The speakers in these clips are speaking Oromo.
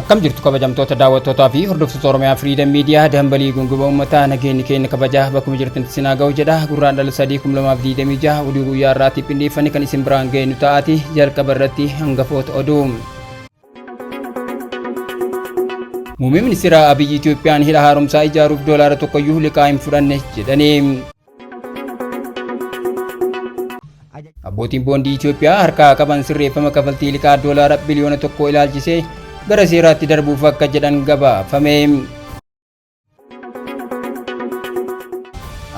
Akkam jirtu kabajamtoota daawwattootaa fi hordoftoota Oromiyaa Freedom Media, dambalii gunguma uummataa, nageenyi keenya kabajaa bakkuma jirtanitti sinaa ga'u jedha. Gurraandhala 3 2026 oduu guyyaa irraatti qindeeffanne kan isin biraan ga'e nu ta'aati. Jalqaba irratti hangafoota oduu. Muummee ministeera Abiyyi Itoophiyaan hidha haaromsaa ijaaruuf doolaara tokkoyyuu liqaa hin fudhanne jedhanii. Abbootiin boondii Itoophiyaa harkaa qaban sirreeffama kafaltii liqaa doolaara biliyoona 1 ilaalchisee gara seeraatti darbuuf akka jedhan gabaafame.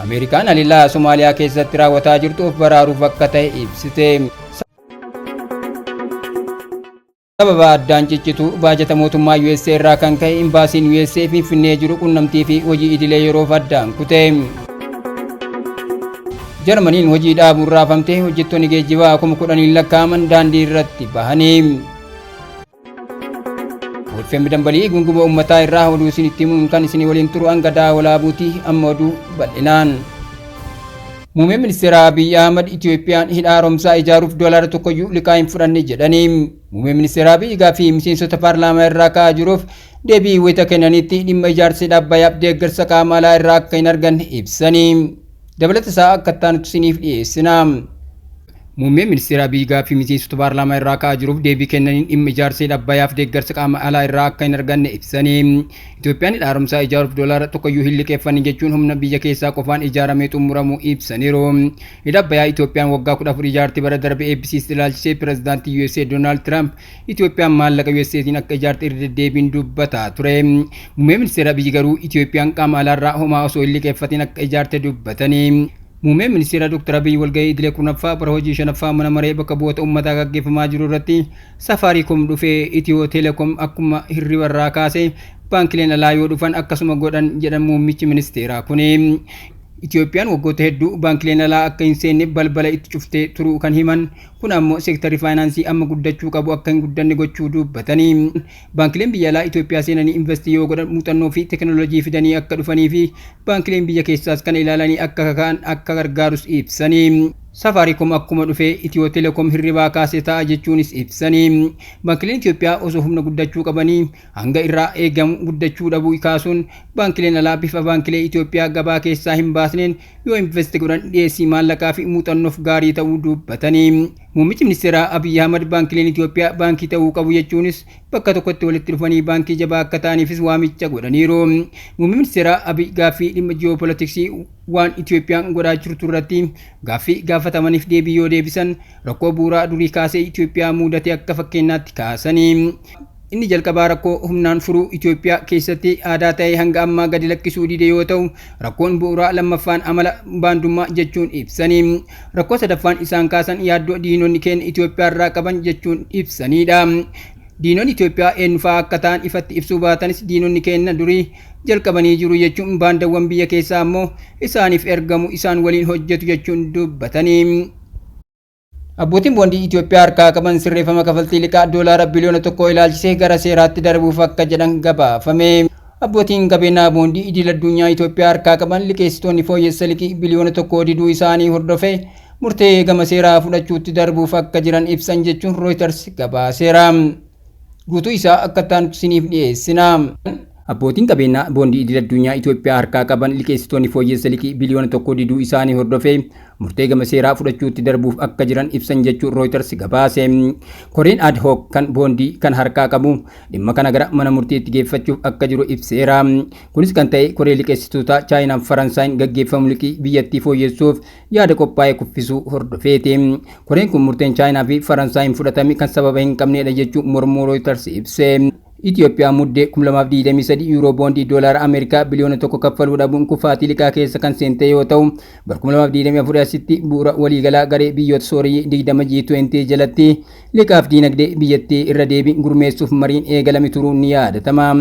Ameerikaan haleellaa Somaaliyaa keessatti raawwataa jirtu of baraaruuf akka ta'e ibsite. Sababa addaan ciccitu baajata mootummaa USA irraa kan ka'e imbaasiin USA Finfinnee jiru qunnamtii fi hojii idilee yeroof addaan kute. Jarmaniin hojii dhaabuun raafamtee hojjettoonni geejjibaa 10,000n lakkaa'aman daandii irratti bahanii. FM dambalii gunguma uummataa irraa oduu isin itti himuun kan isin waliin turu hanga daawwalaabuuti, amma oduu bal'inaan. Muummeen ministeera Abiy Ahmad Itoophiyaan hidha haaromsaa ijaaruuf doolaara tokkoyyuu liqaa hin fudhanne jedhanii. Muummeen ministeera Abiy gaaffii miseensota paarlaamaa irraa ka'aa jiruuf deebii wayita kennanitti dhimma ijaarsa hidha Abbayyaaf deeggarsa qaama alaa irraa akka hin arganne ibsanii. Dabalata isaa akka itti isiniif dhiyeessina. Muummeen ministeera Abiy gaaffii miseensota paarlaamaa irraa ka'aa jiruuf deebii kennaniin dhimma ijaarsa hidha Abbayyaaf deeggarsa qaama alaa irraa akka hin arganne ibsanii. Itoophiyaan hidha haaromsaa ijaaruuf doolaara tokkoyyuu hin liqeeffanne jechuun humna biyya keessaa qofaan ijaaramee xumuramuu ibsaniiru. Hidha Abbayyaa Itoophiyaan waggaa 14 ijaarte bara darbe eebbisiiste ilaalchisee pirezidaantii USA Doonaald Tiraamp Itoophiyaan maallaqa USAtiin akka ijaarte irra deddeebiin dubbataa ture. Muummeen ministeera Abiy garuu Itoophiyaan qaama alaarraa homaa osoo hin liqeeffatin akka ijaarte dubbatanii. Muummeen ministeera Dr. Abiy walgahii idilee 10ffaa bara hojii shanaffaa mana maree bakka bu'oota uummataa gaggeeffamaa jiru irratti Safaariikoom dhufee Itiyoo Telekoom akkuma hirribarraa kaase, baankileen alaa yoo dhufan akkasuma godhan jedhan muummichi ministeeraa kuni. Itoophiyaan waggoota hedduu baankileen alaa akka hin seenne balbala itti cuftee turuu kan himan kun ammoo seektarri faayinaansii amma guddachuu qabu akka hin guddanne gochuu dubbatanii. Baankileen biyya alaa Itoophiyaa seenanii investii yoo godhan muuxannoo fi teekinooloojii fidanii akka dhufanii fi baankileen biyya keessaas kana ilaalanii akka kaka'an akka gargaarus ibsanii. Safaariikoom akkuma dhufee Itiyoo Telekoom hirribaa kaase ta'a jechuunis ibsanii. Baankileen Itoophiyaa osoo humna guddachuu qabanii hanga irraa eegamu guddachuu dhabuu kaasuun, baankileen alaa bifa baankilee Itoophiyaa gabaa keessaa hin baasneen yoo invest godhan dhiyeessii maallaqaa fi muuxannoof gaarii ta'uu dubbatanii. Muummichi ministeeraa Abiy Ahmad baankileen Itoophiyaa baankii ta'uu qabu jechuunis bakka tokkotti walitti dhufanii baankii jabaa akka ta'aniifis waamicha godhaniiru. Muummee ministeeraa Abiy gaaffii dhimma ji'oopolitiksii waan Itoophiyaan godhaa jirtu irratti gaaffii gaafatamaniif deebii yoo deebisan rakkoo bu'uuraa durii kaasee Itoophiyaa mudate akka fakkeenyaatti kaasanii. Inni jalqabaa rakkoo humnaan furuu Itoophiyaa keessatti aadaa ta'ee hanga ammaa gadi lakkisuu dide yoo ta'u, rakkoon bu'uuraa lammaffaan amala baandummaa jechuun ibsanii. Rakkoo sadaffaan isaan kaasan yaaddoo diinonni keenya Itoophiyaa irraa qaban jechuun ibsanidha. Diinonni Itoophiyaa eenyufaa akka ta'an ifatti ibsuu baatanis, diinonni keenya durii jalqabanii jiru jechuun, baandawwan biyya keessaa ammoo isaaniif ergamu, isaan waliin hojjetu jechuun dubbatanii. Abbootiin boondii Itoophiyaa harkaa qaban sirreeffama kafaltii liqaa doolaara biliyoona 1 ilaalchisee gara seeraatti darbuuf akka jedhan gabaafame. Abbootiin qabeenyaa boondii idil addunyaa Itoophiyaa harkaa qaban liqeessitoonni fooyyessa liqii biliyoona 1 diduu isaanii hordofee murtee gama seeraa fudhachuutti darbuuf akka jiran ibsan jechuun Reuters gabaaseera. Guutuu isaa akka taanutti isiniif dhiyeessina. Abbootiin qabeenyaa boondii idil addunyaa Itoophiyaa harkaa qaban liqeessitoonni fooyyessa liqii biliyoona 1 diduu isaanii hordofee murtee gama seeraa fudhachuutti darbuuf akka jiran ibsan jechuun Reuters gabaase. Koreen ad hoc kan boondii kan harkaa qabu dhimma kana gara mana murtiitti geeffachuuf akka jiru ibseera. Kunis kan ta'e koree liqeessitootaa Chaayinaan Faransaayin gaggeeffamu liqii biyyattii fooyyessuuf yaada qophaa'e kuffisuu hordofeeti. Koreen kun murteen Chaayinaa fi Faransaayin fudhatame kan sababa hin qabnedha jechuun mormuu Reuters ibse. Itoophiyaa Muddee 2023 yuuroo boondii doolaara Ameerikaa biliyoona 1 kaffaluu dhabuun kufaatii liqaa keessa kan seente yoo ta'u, bara 2024 asitti bu'uura waliigalaa garee biyyoota sooreyyii 20 G20 jalatti liqaaf diinagdee biyyattii irra deebiin gurmeessuuf mariin eegalame turuun ni yaadatama.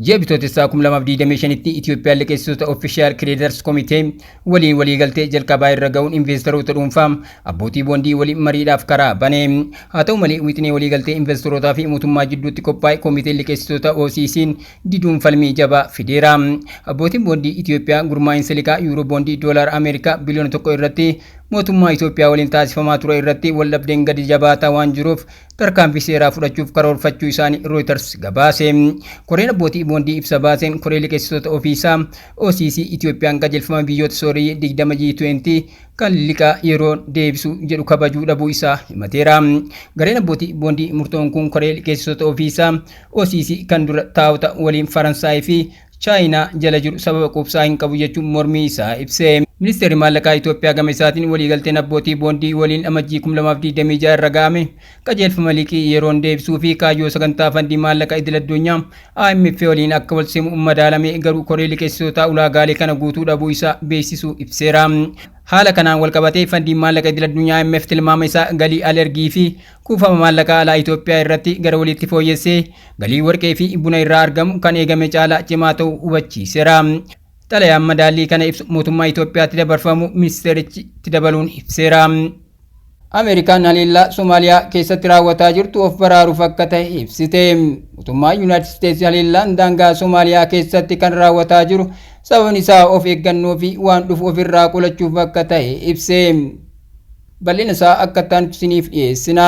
Ji'a Bitootessaa 2025tti Itoophiyaan liqeessitoota Official Creditors Committee waliin waliigaltee jalqabaa irra ga'uun investeroota dhuunfaa abbootii boondii waliin mariidhaaf karaa bane. Haa ta'u malee, wixinee waliigaltee investorootaa fi mootummaa jidduutti qophaa'e koomiteen liqeessitoota OCC'n diduun falmii jabaa fideera. Abbootiin boondii Itoophiyaa gurmaa'insa liqaa yuuroo boondii doolaara Ameerikaa biliyoona 1 irratti mootummaa Itoophiyaa waliin taasifamaa ture irratti waldhabdeen gadi jabaataa waan jiruuf tarkaanfii seeraa fudhachuuf karoorfachuu isaanii Reuters gabaase. Koreen abbootii boondii ibsa baaseen koree liqeessitoota ofiisaa OCC Itoophiyaan qajeelfama biyyoota sooreyyii 20 G20 kan liqaa yeroo deebisu jedhu kabajuu dhabuu isaa himateera. Gareen abbootii boondii murtoon kun koree liqeessitoota ofiisaa OCC kan dura taa'ota waliin Faransaay fi Chaayinaa jala jiru sababa quubsaa hin qabu jechuun mormii isaa ibse. Ministeerri maallaqaa Itoophiyaa gama isaatiin waliigalteen abbootii boondii waliin Amajjii 2026 irra ga'ame qajeelfama liqii yeroon deebisuu fi kaayyoo sagantaa fandii maallaqa idil addunyaa IMF waliin akka wal simu madaalame, garuu koree liqeessitootaa ulaagaalee kana guutuu dhabuu isaa beeksisuu ibseera. Haala kanaan wal qabatee fandiin maallaqa idil addunyaa IMF tilmaama isaa galii al ergii fi kuufama maallaqaa alaa Itoophiyaa irratti gara walitti fooyyessee galii warqee fi buna irraa argamu kan eegame caalaa cimaa ta'uu hubachiiseera. Xalayaan madaallii kana ibsu mootummaa Itoophiyaatti dabarfamu ministeerichi itti dabaluun ibseera. Ameerikaan haleellaa Somaaliyaa keessatti raawwataa jirtu of baraaruuf akka ta'e ibsite. Mootummaan Yuunaayitid Isteetsi haleellaan daangaa Somaaliyaa keessatti kan raawwataa jiru sababni isaa of eeggannoo fi waan dhufu ofirraa qolachuuf akka ta'e ibse. Bal'ina isaa akka itti isiniif dhiyeessina.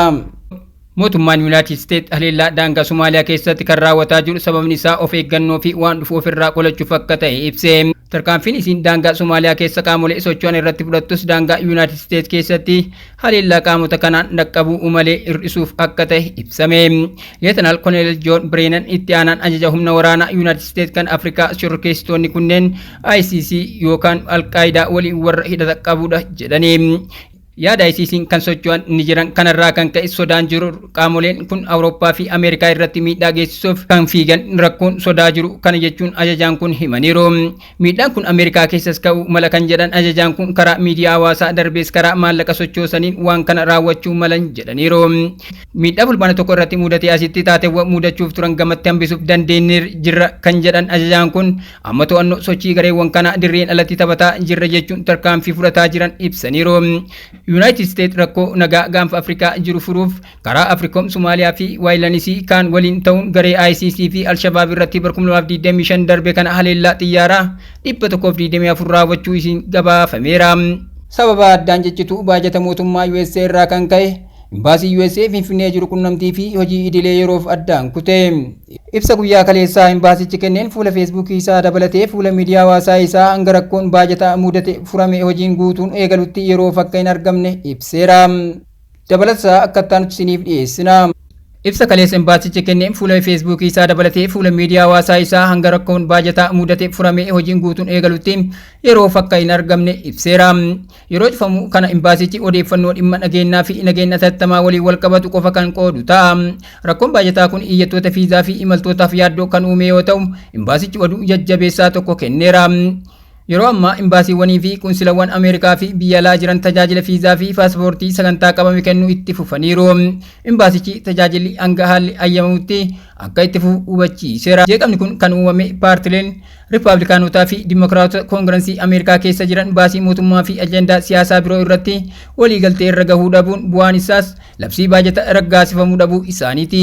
Mootummaan Yuunaayitid Isteetsi haleellaa daangaa Somaaliyaa keessatti kan raawwataa jiru sababni isaa of eeggannoo fi waan dhufu ofirraa qolachuuf akka ta'e ibse. Tarkaanfiin isiin daangaa Somaaliyaa keessa qaamolee socho'an irratti fudhattus daangaa Yuunaayitid Isteetsi keessatti haleellaa qaamota kanaan dhaqqabuu malee hir'isuuf akka ta'e ibsame. Leetanaal Koloneel Joon Bireenan itti aanaan ajaja humna waraanaa Yuunaayitid Isteetsi kan Afrikaa shororkeessitoonni kunneen ICC yookaan Alqaayidaa waliin warra hidhata qabudha jedhani. Yaada ISIS'n kan socho'an ni jiran, kanarraa kan ka'e sodaan jiru qaamoleen kun Awurooppaa fi Ameerikaa irratti miidhaa geessisuuf kan fiigan rakkoon sodaa jiru kana jechuun ajajaan kun himaniiru. Miidhaan kun Ameerikaa keessas ka'uu mala kan jedhan ajajaan kun karaa miidiyaa hawaasaa darbees karaa maallaqa sochoosaniin waan kana raawwachuu malan jedhaniiru. Miidhaa Fulbaana 1 irratti mudatee asitti taateewwan mudachuuf turan gamatti hambisuuf dandeenye jirra kan jedhan ajajaan kun amma to'annoo sochii gareewwan kanaa dirreen alatti taphataa jirra jechuun tarkaanfii fudhataa jiran ibsaniiru. Yuunaayitid Isteet rakkoo nagaa gaanfa Afrikaa jiru furuuf karaa Afrikoom Somaaliyaa fi Waayilanisii kaan waliin ta'uun garee ICC fi Alshabaab irratti bara 2025 darbe kana haleellaa xiyyaaraa 124 raawwachuu isiin gabaafameera. Sababa addaan ciccituu baajata mootummaa USA irraa kan ka'e Imbaasii USA Finfinnee jiru qunnamtii fi hojii idilee yeroof addaan kute. Ibsa guyyaa kaleessaa imbaasichi kenneen fuula Feesbuukii isaa dabalatee fuula miidiyaa hawaasaa isaa hanga rakkoon baajataa mudate furame hojiin guutuun eegalutti yeroof akka hin argamne ibseera. Dabalataa akka itti isiniif dhiyeessina. Ibsa kaleessa imbaasichi kenneen fuula Feesbuukii isaa dabalatee fuula miidiyaa hawaasaa isaa hanga rakkoon baajataa mudate furame hojiin guutuun eegalutti yeroof akka hin argamne ibseera. Yeroo cufamu kana imbaasichi odeeffannoo dhimma nageenyaa fi nageenya hatattamaa waliin wal qabatu qofa kan qoodu ta'a. Rakkoon baajataa kun iyyattoota fiizaa fi imaltootaaf yaaddoo kan uume yoo ta'u, imbaasichi oduu jajjabeessaa tokko kenneera. Yeroo ammaa imbaasiiwwanii fi qunsilawwan Ameerikaa fi biyya alaa jiran tajaajila fiizaa fi paaspoortii sagantaa qabame kennuu itti fufaniiru. Imbaasichi tajaajilli hanga haalli ayyamamutti akka itti fufu hubachiiseera. Jeeqamni kun kan uumame paartileen Riippaabilikaanotaa fi Dimokiraatota Koongirensii Ameerikaa keessa jiran baasii mootummaa fi ajandaa siyaasaa biroo irratti waliigaltee irra gahuu dhabuun bu'aan isaas labsii baajata raggaasifamuu dhabuu isaaniiti.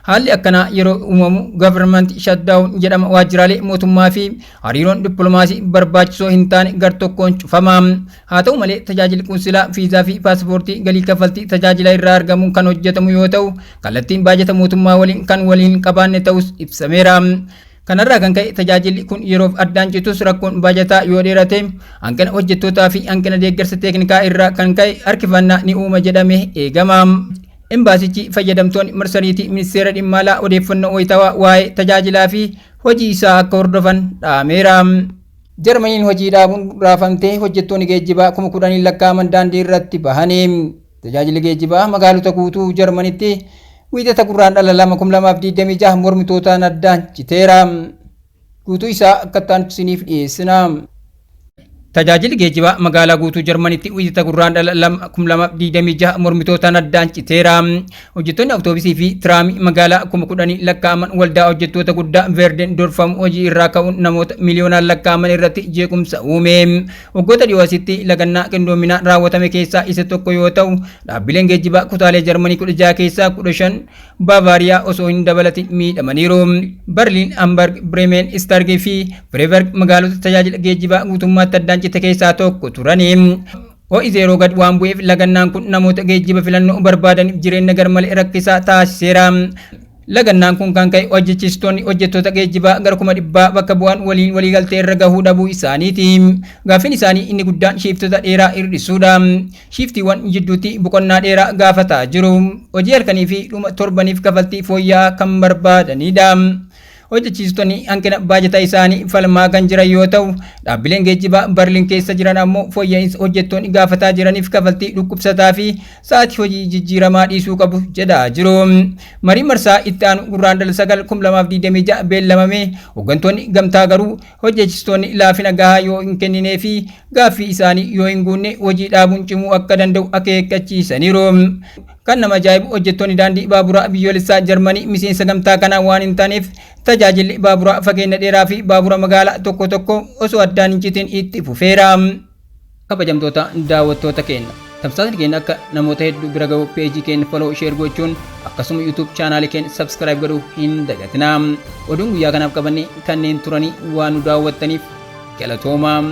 Haalli akkanaa yeroo uumamu government shutdown jedhama, waajjiraalee mootummaa fi hariiroon dippiloomaasii barbaachisoo hin taane gar tokkoon cufama. Haa ta'u malee, tajaajilli qunsilaa fiizaa fi paaspoortii galii kaffaltii tajaajila irraa argamuun kan hojjetamu yoo ta'u, kallattiin baajata mootummaa waliin kan waliin qabaanne ta'us ibsameera. Kanarraa kan ka'e tajaajilli kun yeroof addaan citus, rakkoon baajataa yoo dheerate hanqina hojjettootaa fi hanqina deeggarsa teeknikaa irraa kan ka'e harkifannaa ni uuma jedhamee eegama. Imbaasichi fayyadamtoonni marsariitii ministeera dhimma alaa odeeffannoo wayitawaa waa'ee tajaajilaa fi hojii isaa akka hordofan dhaameera. Jarmaniin hojii dhaabuun raafamtee hojjettoonni geejjibaa 10,000 lakkaa'aman daandii irratti bahanii. Tajaajilli geejjibaa magaalota guutuu Jarmanitti Wiixata Gurraandhala 2, 2026 mormitootaan addaan citeera. Guutuu isaa akka itti isiniif dhiyeessina. Tajaajilli geejjibaa magaalaa guutuu Jarmanitti Wiixata Gurraandhala 2, 2026 mormitootaan addaan citeera. Hojjettoonni awutoobisii fi tiraamii magaalaa 10,000 lakkaa'aman waldaa hojjettoota guddaa Verden durfamu hojii irraa ka'uun namoota miliyoonaan lakkaa'aman irratti jeequmsa uume. Waggoota dhiyoo asitti lagannaa qindoominaan raawwatame keessaa isa tokko yoo ta'u, dhaabbileen geejjibaa kutaalee Jarmanii 16 keessaa 15 Baavaariyaa osoo hin dabalatin miidhamaniiru. Berliin, Hamburg, Bremen, Stuttgart fi Freiburg magaalota tajaajila geejjibaa guutummaatti addaan cite keessaa tokko turani. Ho'i zeeroo gad waan bu'eef lagannaan kun namoota geejjiba filannoo barbaadaniif jireenya garmalee rakkisaa taasiseera. Lagannaan kun kan ka'e hojjechiistonni hojjettoota geejjibaa gara 100,000 bakka bu'an waliin waliigaltee irra gahuu dhabuu isaaniiti. Gaaffiin isaanii inni guddaan shiiftota dheeraa hir'isuudha. Shiiftiiwwan jidduutti boqonnaa dheeraa gaafataa jiru. Hojii halkanii fi dhuma torbaniif kafaltii fooyya'aa kan barbaadanidha. Hojjechiistonni hanqina baajataa isaanii falmaa kan jiran yoo ta'u, dhaabbileen geejjibaa Barliin keessa jiran ammoo fooyya'insa hojjettoonni gaafataa jiraniif kafaltii dhukkubsataa fi sa'aatii hojii jijjiiramaa dhiisuu qabu jedhaa jiru. Marii marsaa itti aanu Gurraandhala 9, 2026 beellamame. Hooggantoonni gamtaa garuu hojjechiistonni laafina gahaa yoo hin kenninee fi gaaffii isaanii yoo hin guunne hojii dhaabuun cimuu akka danda'u akeekkachiisaniiru. Kan nama ajaa'ibu, hojjettoonni daandii baaburaa biyyoolessaa Jarmanii miseensa gamtaa kanaa waan hin taaneef, tajaajilli baaburaa fageenya dheeraa fi baabura magaalaa tokko tokko osoo addaan hin citin itti fufeera. Kabajamtoota daawwattoota keenya, tamsaasni keenya akka namoota hedduu bira gahu peejii keenya follow, share gochuun akkasuma YouTube chaanaalii keenya subscribe godhuu hin dagatinaa. Oduun guyyaa kanaaf qabanne kanneen turanii. Waan nu daawwattaniif galatoomaa.